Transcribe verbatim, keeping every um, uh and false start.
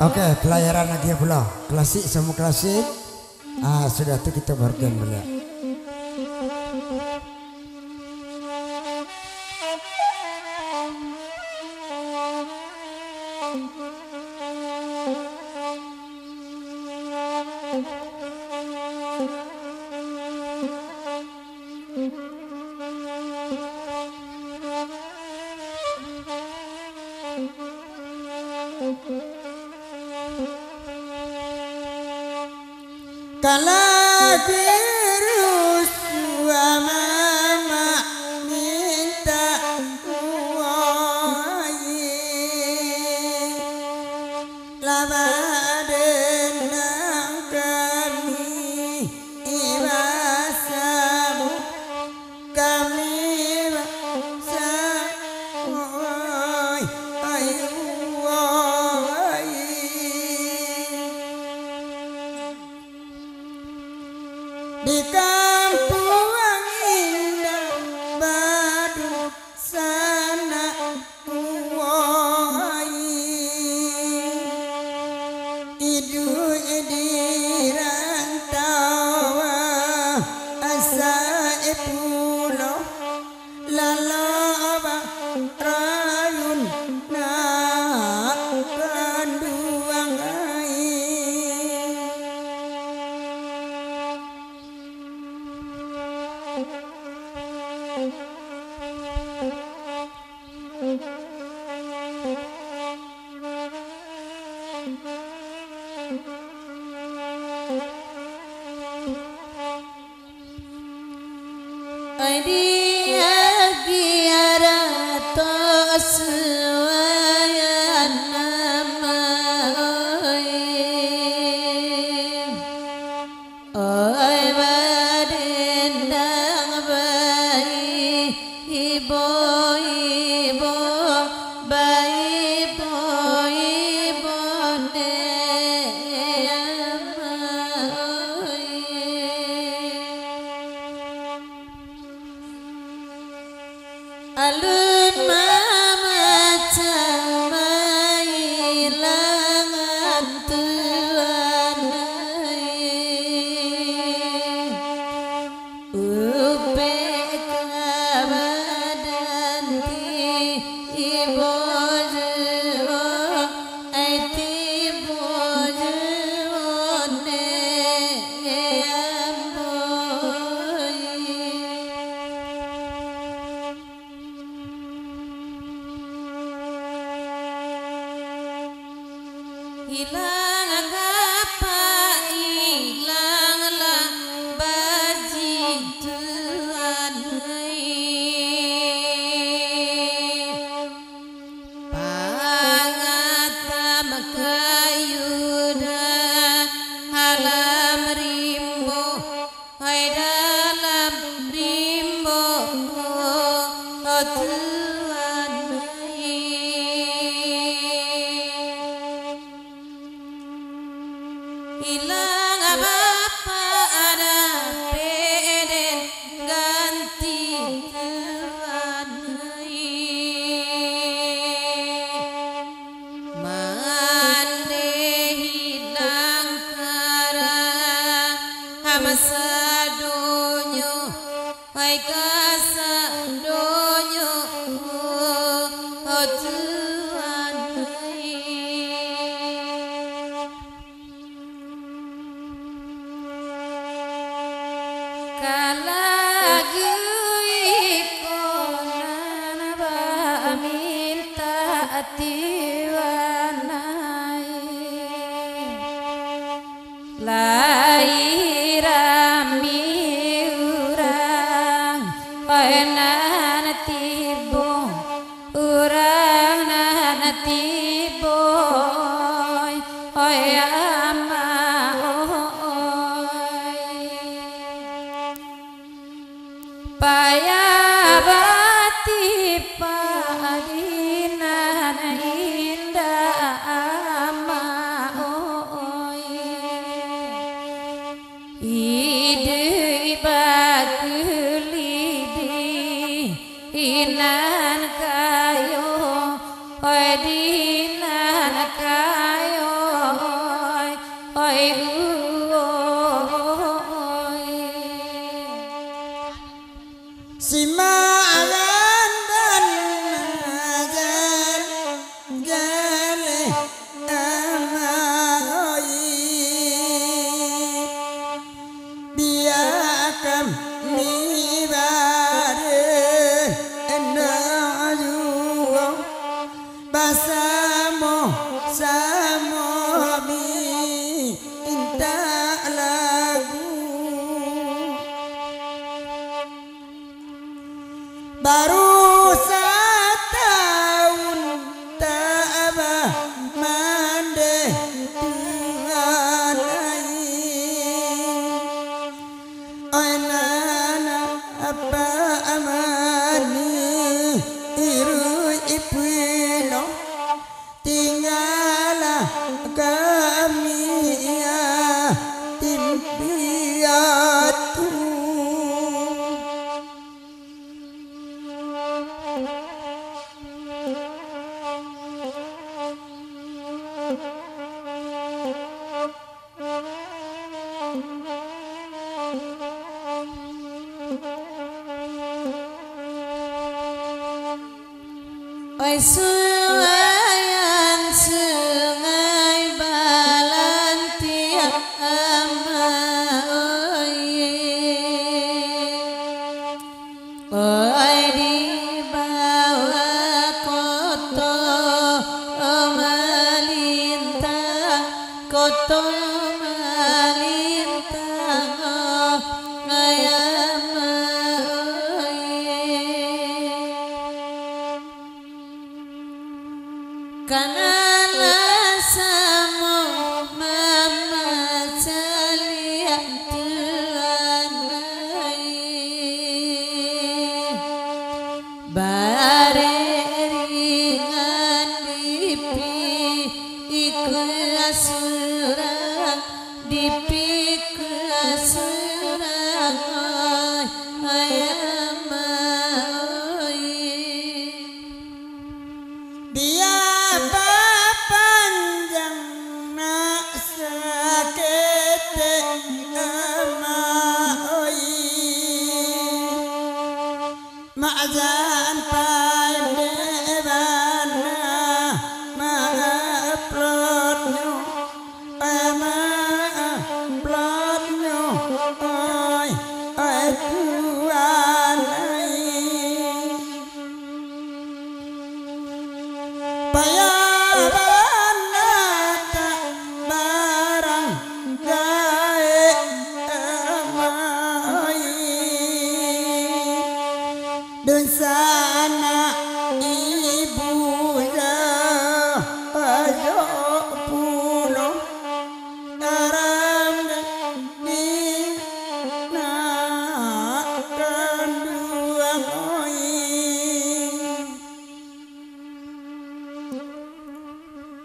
Oke, palayaran lagi pulo. Klasik samo klasik. Ah, sudah tu kito barukan baliak. Kalau dirusuah mamak mintak uwai, lah badendang kami basamo. Kami bangsa, oi, oi, oi. Di kampuang indak badunsanak. Woi, iduik di rantauan, asa pulo lalok barayun nak kanduang ai. Ai di agiah rato suayan nama, oi. Oi, badendang baibo-ibo, baibo-ibo ne ama, oi. Alun mamacah mailangan tuan ai. Upek ka badan tibo juo, ai tibo juo ne ambo ai. Ilang kapa, ilang lah baji tuan ai. Pangatam kayu dalam rimbo, hai dalam rimbo, oh Tuhan ai. Ilang bapa dapek den ganti Tuhan ai. Mandeh ilang karaham sadonyo, hai kasadonyo, oh Tuhan ai. Kalagu iko nan bamintak Tuhan ai. Lai rami urang, oi, nan tibo, urang nan tibo, oi, ama, oi. Payah batipak di nan indak ama, oi. Iduik bakulih di nan kayo, oi, di nan kayo. Cimaran dan jan-, jaleh amai. Biakam mi bareh endo juo. Basamo-samo mintak lagu. Baru satahun tabah mandeh Tuhan ai. Oi nan apak mani iruik ipuih lo, tinggalah kami yatim piatu. Oi suayan sungai balantiak ama oi. Oi di bawah koto malintang, koto malintang, oi ama oi. Kanalah samo mamacaliak Tuhan ai. Bareh ringan dipikua surang, dipikua surang, oi, oi ama oi. Biak bapanjang nak saketek ama oi. Mak jan pandai bana ma-uploadnyo. Oi ama, uploadnyo, oi, oi Tuhan ai. Payah bana tak barang gaek ama oi. Dunsanak